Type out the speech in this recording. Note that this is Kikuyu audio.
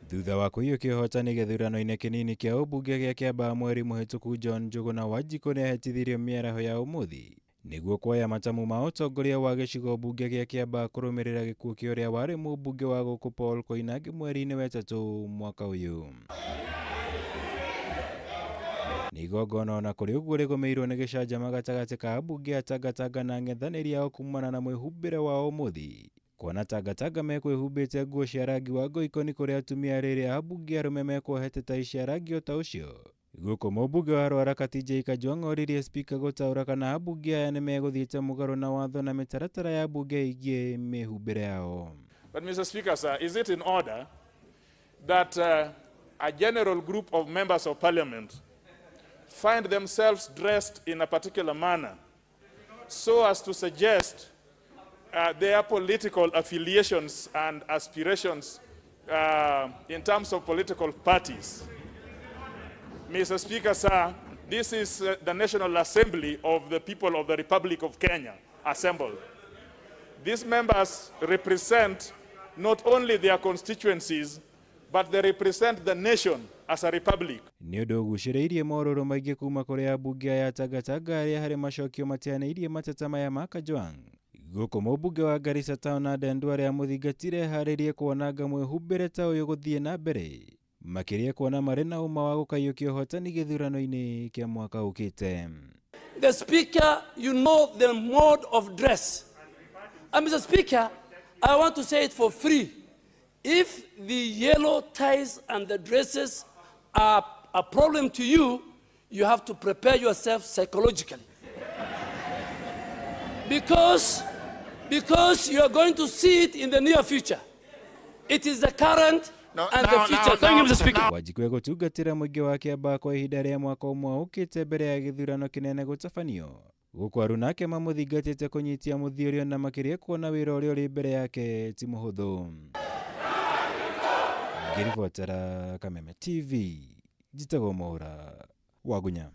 Thutha wa kũiyũkia ũhotani gĩthurano-inĩ kĩnini kĩa ũmbunge gĩa Kĩambaa mweri mũhĩtũku, John Njũgũna Wanjikũ nĩahĩtithirio mĩaraho ya ũmũthĩ nĩguo kuoya matamu ma ũtongoria wa gĩcigo mbunge gĩa Kĩambaa kũrũmĩrĩra gĩkuũ kĩa ũrĩa warĩ mũmbunge wa gũkũ Paul Koinange mweri-inĩ wa ĩtatũ mwaka ũyũ. Nĩ igongona ona kũrĩ ũguo rĩgũmĩirwo nĩ gĩcanjama gatagatĩ ka ambunge a Tangatanga na ang'ethanĩri ao kumana na mwĩhumbĩre wao ũmũthĩ. Kuona Tangatanga mekwĩhumbĩte nguo cia rangi wa ngoikoni kũrĩ atumia rĩrĩa ambunge arũme mekuohete tai cia rangi o ta ũcio. Gũkũ mũmbunge wa Ruaraka TJ Kajwang' oririe spika gũtaũra kana ambunge aya nĩmegũthiĩte mũgarũ na watho na mĩtaratara ya mbunge ĩgiĩ mĩhumbĩre yao. But Mr. Speaker, sir, is it in order that a general group of members of parliament find themselves dressed in a particular manner so as to suggest their political affiliations and aspirations in terms of political parties? Mr. Speaker, sir, this is the National Assembly of the people of the Republic of Kenya assembled. These members represent not only their constituencies, but they represent the nation as a republic. Nĩ ũndũ ũgucĩrĩirie morũrũ maingĩ kuma kũrĩ ambunge aya Tangatanga arĩa harĩ macokio matianĩirie mateta maya ma Kajwang'. Gũkũ mũmbunge wa Garissa Town Aden Duale amũthingatire eharĩrie kuonanga mwĩhumbĩre ta ũyũ gũthiĩ na mbere, makĩria kuona marĩ na ũma wa gũkaiyũkia ũhotani gĩthurano-inĩ kĩa mwaka ũkĩte. The Speaker, you know the mode of dress. And Mr. Speaker, I want to say it for free. If the yellow ties and the dresses are a problem to you, you have to prepare yourself psychologically. Because you are going to see it in the near future. It is the current and the future. Thank you, Mr. Speaker. Wanjikũ egũtungatĩra mũingĩ wa Kĩambaa kwa ihinda rĩa mwaka ũmwe ũkĩte mbere ya gĩthurano kĩnene gũtabanio. Gũkũ aruna ake mamũthingatĩte kũnyitia mũthiũrio na makĩria kuona wĩra ũrĩa ũrĩ mbere yake ti mũhũthũ. Ngĩribotera Kameme TV, njĩtagwo Mwaũra Wagunya.